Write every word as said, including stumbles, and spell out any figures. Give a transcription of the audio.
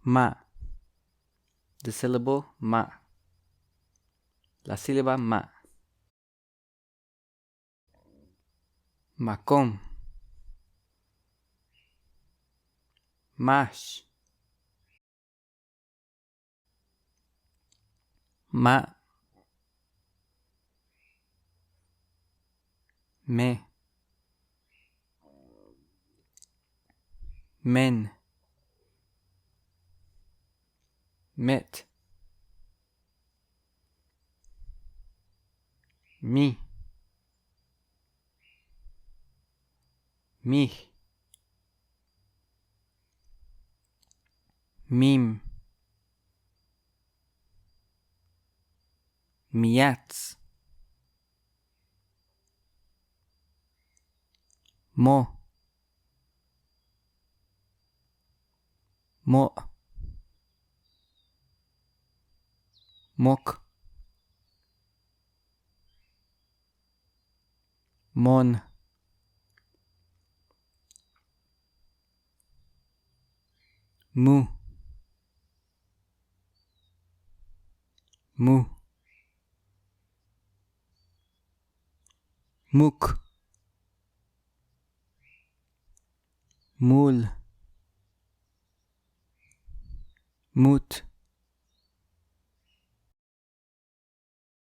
מה. The syllable מה. La sílaba מה. מקום. מש. מה. מה. מן. מת. מי. מיך. מים. מיץ. מו. מו. מוק. מון. מו. מו. מוק. מול. מוט.